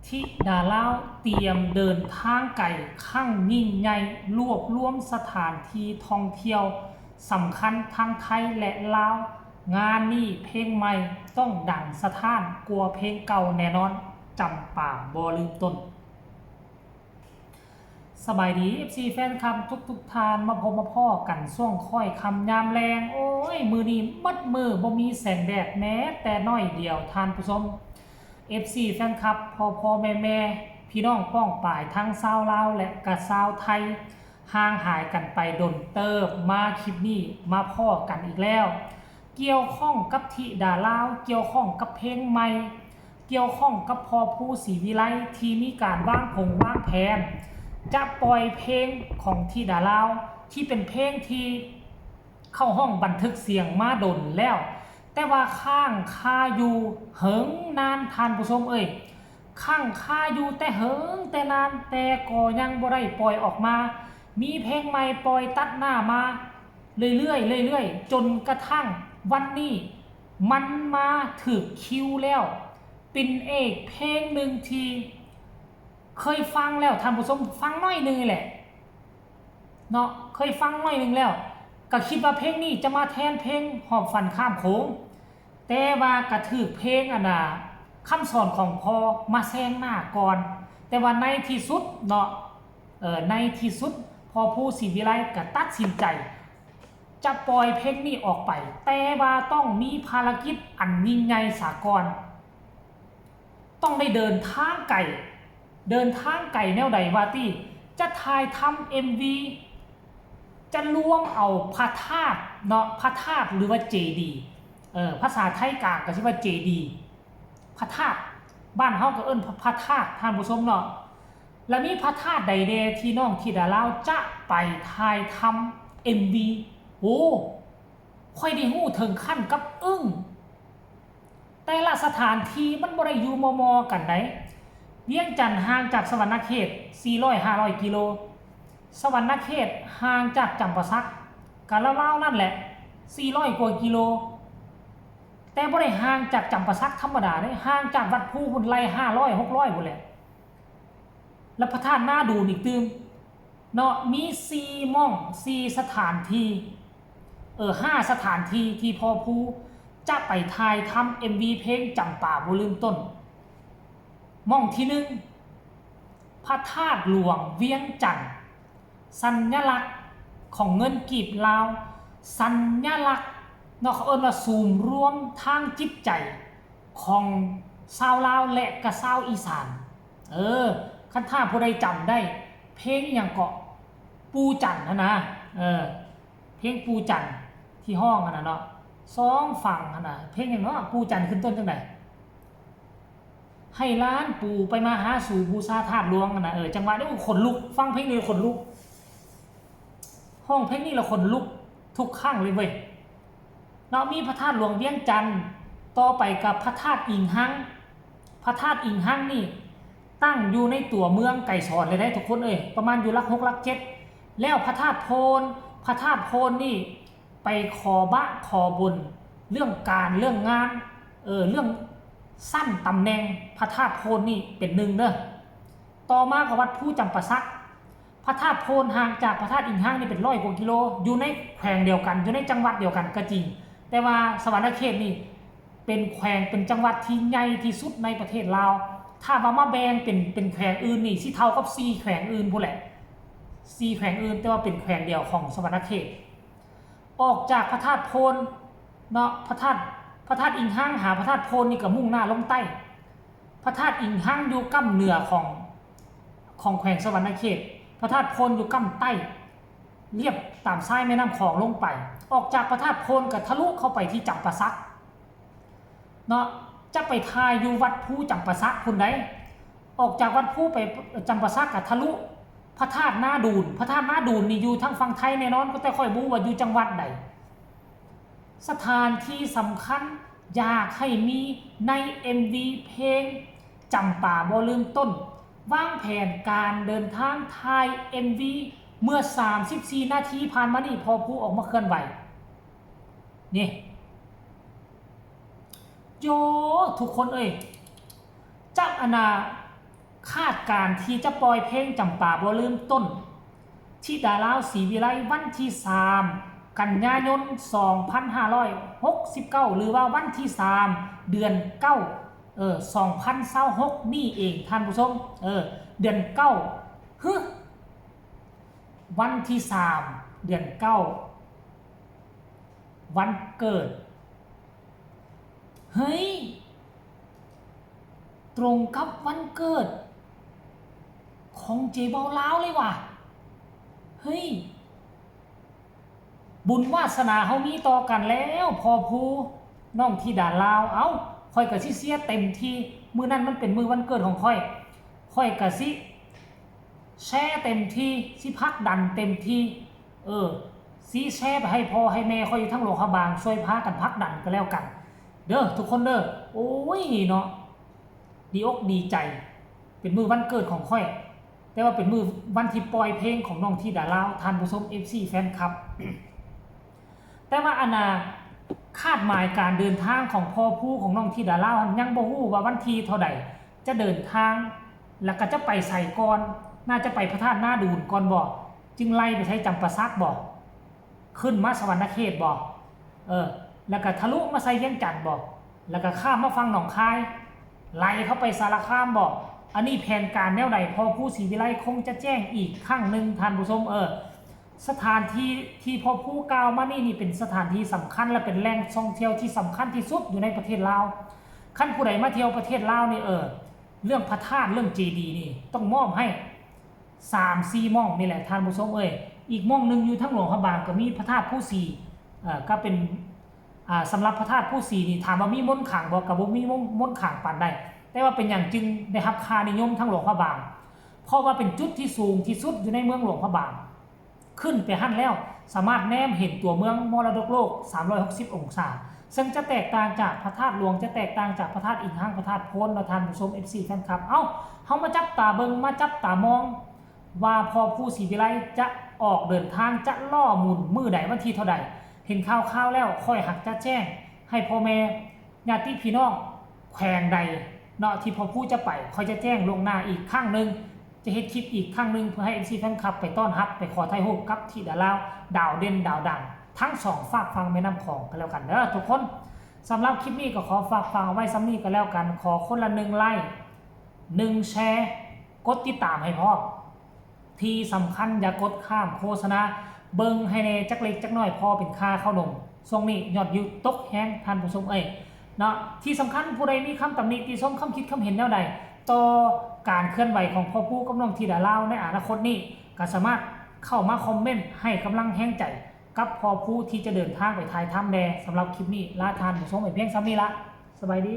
ທິດາລາວຕຽມເດີນທາງໄກຄັ້ງຍິ່ງໃຫຍ່ ລວບລວມສະຖານທີ່ທ່ອງທ່ຽວສຳຄັນທັງໄທ ແລະ ລາວ. ງານນີ້ເພງໃໝ່ຕ້ອງດັງສະທ້ານກວ່າເພງເກົ່າແນ່ນອນ, ຈຳປາບໍ່ລືມຕົ້ນ. ສະບາຍດີ ເອັຟຊີ ແຟນຄລັບທຸກໆທ່ານ, ມາພົບມາພໍ້ກັນຊ່ວງຄ້ອຍຄ່ຳຍາມແລງ. ໂອ້ຍ ມື້ນີ້ໝົດມື້ບໍ່ມີແສງແດດແມ້ແຕ່ໜ້ອຍດຽວທ່ານຜູ້ຊົມ. ເອັຟຊີ ແຟນຄລັບ ພໍ່ໆແມ່ໆ ພີ່ນ້ອງປ້ອງປາຍທັງຊາວລາວ ແລະ ກະຊາວໄທ ຫ່າງຫາຍກັນໄປດົນເຕີບ, ມາຄລິບນີ້ມາພໍ້ກັນອີກແລ້ວ. ກ່ຽວຂ້ອງກັບທິດາລາວ, ກ່ຽວຂ້ອງກັບເພງໃໝ່, ກ່ຽວຂ້ອງກັບພໍ່ພູ ສີວິໄລ ທີ່ມີການວາງຜົງວາງແຜນ ຈະປ່ອຍເພງຂອງທິດາລາວ ທີ່ເປັນເພງທີ່ເຂົາຮ້ອງບັນທຶກສຽງມາດົນແລ້ວ, ແຕ່ວ່າຄ້າງຄາຢູ່ເຫິງນານທ່ານຜູ້ຊົມເອີຍ, ຄ້າງຄາຢູ່ແຕ່ເຫິງແຕ່ນານ ແຕ່ກໍຍັງບໍ່ໄດ້ປ່ອຍອອກມາ. ມີເພງໃໝ່ປ່ອຍຕັດໜ້າມາເລື້ອຍໆ ເລື້ອຍໆ ຈົນກະທັ່ງວັນນີ້ມັນມາຖືກຄິວແລ້ວ. ເປັນເອກເພງໜຶ່ງທີ່ເຄີຍຟັງແລ້ວທ່ານຜູ້ຊົມ, ຟັງໜ້ອຍໜຶ່ງນີ້ແຫຼະເນາະ, ເຄີຍຟັງໜ້ອຍໜຶ່ງແລ້ວ ກະຄິດວ່າເພງນີ້ຈະມາແທນເພງຫອບຝັນຂ້າມໂຂງ, ແຕ່ວ່າກະຖືກເພງ ອັນນ່າ ຄຳສອນຂອງພໍ່ມາແຊງໜ້າກ່ອນ. ແຕ່ວ່າໃນທີ່ສຸດເນາະ ເອີ ໃນທີ່ສຸດ ພໍ່ພູ ສີວິໄລ ກະຕັດສິນໃຈຈະປ່ອຍເພງນີ້ອອກໄປ, ແຕ່ວ່າຕ້ອງມີພາລະກິດອັນຍິ່ງໃຫຍ່ສາກ່ອນ, ຕ້ອງໄດ້ເດີນທາງໄກ. ເດີນທາງໄກແນວໃດວະຕິ? ຈະຖ່າຍທຳເອັມວີ ຈະລວມເອົາພະທາດເນາະ, ພະທາດ ຫຼືວ່າເຈດີ ເອີ ພາສາໄທກາງກໍຊິວ່າເຈດີ ພະທາດ, ບ້ານເຮົາກໍເອີ້ນພະ ພະທາດທ່ານຜູ້ຊົມເນາະ. ລະມີພະທາດໃດແດ່ທີ່ນ້ອງທິດາລາວຈະໄປຖ່າຍທຳເອັມວີ? ໂອ້ ຂ້ອຍໄດ້ຮູ້ເຖິງຂັ້ນກັບອຶ້ງ. ແຕ່ລະສະຖານທີ່ມັນບໍ່ໄດ້ຢູ່ມໍ່ໆກັນໃດ໋. ວຽງຈັນຫ່າງຈາກສະຫວັນນະເຂດສີ່ຮ້ອຍ ຫ້າຮ້ອຍກິໂລ, ສະຫວັນນະເຂດຫ່າງຈາກຈຳປາສັກກະລາວໆນັ້ນແຫຼະ ສີ່ຮ້ອຍກວ່າກິໂລ, ແຕ່ບໍ່ໄດ້ຫ່າງຈາກຈຳປາສັກທຳມະດາເດ້, ຫ່າງຈາກວັດພູພຸ້ນໄລ່ຫ້າຮ້ອຍ ຫົກຮ້ອຍພຸ້ນແຫຼະ. ແລະ ພະທາດນາດູນອີກຕື່ມເນາະ, ມີສີ່ໝ່ອງ ສີ່ສະຖານທີ່ ເອີ ຫ້າສະຖານທີ່ທີ່ພໍ່ພູຈະໄປຖ່າຍທຳເອັມວີເພງຈຳປາບໍ່ລືມຕົ້ນ. ໝ່ອງທີໜຶ່ງ ພະທາດຫຼວງວຽງຈັນ, ສັນຍະລັກຂອງເງິນກີບລາວ, ສັນຍະລັກເນາະ, ເຂົາເອີ້ນວ່າສູນລວມທາງຈິດໃຈຂອງຊາວລາວ ແລະ ກະຊາວອີສານ. ເອີ ຄັນຖ້າຜູ້ໃດຈຳໄດ້ ເພງອີ່ຫຍັງເກາະ ປູ່ຈັນຫັ້ນນະ, ເອີ ເພງປູ່ຈັນທີ່ຮ້ອງຫັ້ນນະເນາະ, ສອງຝັ່ງຫັ້ນນະ, ເພງຫຍັງເນາະ ປູ່ຈັນຂຶ້ນຕົ້ນຈັ່ງໃດ? ໃຫ້ຫຼານປູ່ໄປມາຫາສູ່ບູຊາທາດຫຼວງຫັ້ນນະ. ເອີ ຈັງຫວະນີ້ ໂອ້ ຂົນລຸກ, ຟັງເພງນີ້ຂົນລຸກ, ຮ້ອງເພງນີ້ລະຂົນລຸກທຸກຄັ້ງເລີຍເວີຍເນາະ. ມີພະທາດຫຼວງວຽງຈັນ, ຕໍ່ໄປກໍພະທາດອີງຮັງ. ພະທາດອີງຮັງນີ້ຕັ້ງຢູ່ໃນຕົວເມືອງໄກສອນເລີຍເດ້ທຸກຄົນເອີຍ, ປະມານຢູ່ຫຼັກຫົກຫຼັກເຈັດ. ແລ້ວພະທາດໂພນ, ພະທາດໂພນນີ້ ໄປຂໍບະຂໍບຸນເລື່ອງການເລື່ອງງານ, ເອີ ເລື່ອງຊັ້ນຕຳແໜ່ງ, ພະທາດໂພນນີ້ເປັນໜຶ່ງເດີ. ຕໍ່ມາກໍວັດພູຈຳປາສັກ, ພະທາດໂພນຫ່າງຈາກພະທາດອີງຮັງນີ້ເປັນຮ້ອຍກວ່າກິໂລ, ຢູ່ໃນແຂວງດຽວກັນ, ຢູ່ໃນຈັງຫວັດດຽວກັນກໍຈິງ, ແຕ່ວ່າສະຫວັນນະເຂດນີ້ເປັນແຂວງ ເປັນຈັງຫວັດທີ່ໃຫຍ່ທີ່ສຸດໃນປະເທດລາວ. ຖ້າວ່າມາແບ່ງເປັນ ເປັນແຂວງອື່ນນີ້ ຊິເທົ່າກັບສີ່ແຂວງອື່ນພຸ້ນແຫຼະ, ສີ່ແຂວງອື່ນ, ແຕ່ວ່າເປັນແຂວງດຽວຂອງສະຫວັນນະເຂດ. ອອກຈາກພະທາດໂພນເນາະ, ພະທາດ ພະທາດອີງຮັງຫາພະທາດໂພນນີ້ກໍມຸ່ງໜ້າລົງໃຕ້. ພະທາດອີງຮັງຢູ່ກ້ຳເໜືອຂອງ ຂອງແຂວງສະຫວັນນະເຂດ, ພະທາດໂພນຢູ່ກ້ຳໃຕ້ ລຽບຕາມຊາຍແມ່ນ້ຳຂອງລົງໄປ. ອອກຈາກພະທາດໂພນກໍທະລຸເຂົ້າໄປທີ່ຈຳປາສັກ ເນາະ, ຈະໄປຖ່າຍຢູ່ວັດພູຈຳປາສັກພຸ້ນໃດ໋. ອອກຈາກວັດພູໄປຈຳປາສັກກະທະລຸພະທາດນາດູນ, ພະທາດນາດູນນີ້ຢູ່ທາງຝັ່ງໄທແນ່ນອນ, ກໍແຕ່ຂ້ອຍບໍ່ຮູ້ວ່າຢູ່ຈັງຫວັດໃດ. ສະຖານທີ່ສຳຄັນຢາກໃຫ້ມີໃນເອັມວີເພງຈຳປາບໍ່ລືມຕົ້ນ, ວາງແຜນການເດີນທາງຖ່າຍເອັມວີເມື່ອສາມສິບສີ່ນາທີຜ່ານມານີ້ ພໍ່ພູອອກມາເຄື່ອນໄຫວ. ນີ້ ໂຢ ທຸກຄົນເອີຍ, ຈັກອັນນ່າ ຄາດການທີ່ຈະປ່ອຍເພງຈຳປາບໍ່ລືມຕົ້ນ ທິດາລາວ ສີວິໄລ ວັນທີສາມ ກັນຍາຍົນ ສອງພັນຫ້າຮ້ອຍຫົກສິບເກົ້າ ຫຼືວ່າວັນທີສາມ ເດືອນເກົ້າ ເອີ ສອງພັນຊາວຫົກນີ້ເອງທ່ານຜູ້ຊົມ ເອີ ເດືອນເກົ້າ ຮຶ ວັນທີສາມ ເດືອນເກົ້າ ວັນເກີດ ເຮີ້ຍ ຕົງກັບວັນເກີດຂອງເຈເບົາລາວເລີຍຫວາ ເຮີ້ຍ ບຸນວາສະໜາເຮົາມີຕໍ່ກັນແລ້ວ ພໍ່ພູ ນ້ອງທິດາລາວ ເອົ້າ ຂ້ອຍກະຊິເຊຍເຕັມທີ່ ມື້ນັ້ນມັນເປັນມື້ວັນເກີດຂອງຂ້ອຍ ຂ້ອຍກະຊິ ແຊເຕັມທີ່ ຊິຜັກດັນເຕັມທີ່ ເອີ ຊິແຊໄປໃຫ້ພໍ່ໃຫ້ແມ່ຂ້ອຍຢູ່ທາງຫຼວງພະບາງ ຊ່ວຍພາກັນຜັກດັນກໍແລ້ວກັນເດີທຸກຄົນເດີ ໂອ້ຍເນາະ ດີອົກດີໃຈ ເປັນມື້ວັນເກີດຂອງຂ້ອຍ ແຕ່ວ່າເປັນມື້ວັນທີ່ປ່ອຍເພງຂອງນ້ອງທິດາລາວ ທ່ານຜູ້ຊົມ ເອັຟຊີ ແຟນຄລັບ ແຕ່ວ່າອັນນ່າ ຄາດໝາຍການເດີນທາງຂອງພໍ່ພູຂອງນ້ອງທິດາລາວຫັ້ນ ຍັງບໍ່ຮູ້ວ່າວັນທີເທົ່າໃດຈະເດີນທາງ ແລ້ວກະຈະໄປໃສກ່ອນ ໜ້າຈະໄປພະທາດນາດູນກ່ອນບໍ ຈຶ່ງໄລ່ໄປໃສ ຈຳປາສັກບໍ ຂຶ້ນມາສະຫວັນນະເຂດບໍ ເອີ ແລ້ວກະທະລຸມາໃສ່ວຽງຈັນບໍ ແລ້ວກະຂ້າມມາຝັ່ງໜອງຄາຍ ໄລ່ເຂົ້າໄປສາລະຄາມບໍ ອັນນີ້ແຜນການແນວໃດ ພໍ່ພູ ສີວິໄລ ຄົງຈະແຈ້ງອີກຄັ້ງໜຶ່ງທ່ານຜູ້ຊົມ ເອີ ສະຖານທີ່ທີ່ພໍ່ພູກ່າວມານີ້ ນີ້ເປັນສະຖານທີ່ສຳຄັນ ແລະ ເປັນແຫຼ່ງທ່ອງທ່ຽວທີ່ສຳຄັນທີ່ສຸດຢູ່ໃນປະເທດລາວ ຄັນຜູ້ໃດມາທ່ຽວປະເທດລາວນີ້ ເອີ ເລື່ອງພະທາດ ເລື່ອງເຈດີນີ້ ຕ້ອງມອບໃຫ້ສາມສີ່ໝ່ອງນີ້ແຫຼະທ່ານຜູ້ຊົມເອີຍ ອີກໝ່ອງໜຶ່ງຢູ່ທາງຫຼວງພະບາງ ກໍມີພະທາດພູສີ ເອີ ກໍເປັນ ອ່າ ສຳລັບພະທາດພູສີນີ້ ຖາມວ່າມີມົນຂລັງບໍ່ ກໍບໍ່ມີມົນ ມົນຂລັງປານໃດ ແຕ່ວ່າເປັນຫຍັງຈຶ່ງໄດ້ຮັບຄ່ານິຍົມທາງຫຼວງພະບາງ ເພາະວ່າເປັນຈຸດທີ່ສູງທີ່ສຸດຢູ່ໃນເມືອງຫຼວງພະບາງ ຂຶ້ນໄປຫັ້ນແລ້ວ ສາມາດແນມເຫັນຕົວເມືອງມໍລະດົກໂລກສາມຮ້ອຍຫົກສິບອົງສາ ເຊິ່ງຈະແຕກຕ່າງຈາກພະທາດຫຼວງ ຈະແຕກຕ່າງຈາກພະທາດອີງຮັງ ພະທາດໂພນເນາະທ່ານຜູ້ຊົມ ເອັຟຊີ ແຟນຄລັບ ເອົ້າ ເຮົາມາຈັບຕາເບິ່ງ ມາຈັບຕາມອງ ວ່າພໍ່ພູ ສີວິໄລ ຈະອອກເດີນທາງ ຈະລໍ້ໝູນມື້ໃດ ວັນທີເທົ່າໃດ ເຫັນຂ່າວໆແລ້ວ ຂ້ອຍຫາກຈະແຈ້ງໃຫ້ພໍ່ແມ່ ຍາດຕິພີ່ນ້ອງແຂວງໃດເນາະ ທີ່ພໍ່ພູຈະໄປ ຂ້ອຍຈະແຈ້ງລ່ວງໜ້າອີກຄັ້ງໜຶ່ງ ຈະເຮັດຄລິບອີກຄັ້ງໜຶ່ງ ເພື່ອໃຫ້ເອັຟຊີ ແຟນຄລັບ ໄປຕ້ອນຮັບ ໄປຂໍຖ່າຍຮູບກັບທິດາລາວ ດາວເດັ່ນດາວດັງ ທັງສອງຟາກຝັ່ງແມ່ນ້ຳຂອງກັນແລ້ວກັນເດີທຸກຄົນ. ສຳລັບຄລິບນີ້ກໍຂໍຝາກຝັງເອົາໄວ້ສ່ຳນີ້ກໍແລ້ວກັນ ຂໍຄົນລະໜຶ່ງໄລ້ ໜຶ່ງແຊ ກົດຕິດຕາມໃຫ້ພ້ອມ ທີ່ສຳຄັນຢ່າກົດຂ້າມໂຄສະນາ ເບິ່ງໃຫ້ແດ່ຈັກເລັກຈັກນ້ອຍ ພໍເປັນຄ່າເຂົ້າໜົມ ຊ່ວງນີ້ຍອດວິວຕົກແຮງທ່ານຜູ້ຊົມເອີຍເນາະ ທີ່ສຳຄັນຜູ້ໃດມີຄຳຕຳໜິຕິຊົມ ຄຳຄິດຄຳເຫັນແນວໃດ ຕໍ່ການເຄື່ອນໄຫວຂອງພໍ່ພູກັບນ້ອງທິດາລາວໃນອະນາຄົດນີ້ ກໍສາມາດເຂົ້າມາຄອມເມັນໃຫ້ກຳລັງແຮງໃຈກັບພໍ່ພູທີ່ຈະເດີນທາງໄປຖ່າຍທຳແດ່. ສຳລັບຄລິບນີ້ລາທ່ານຜູ້ຊົມໄວ້ພຽງສ່ຳນີ້ລະ ສະບາຍດີ.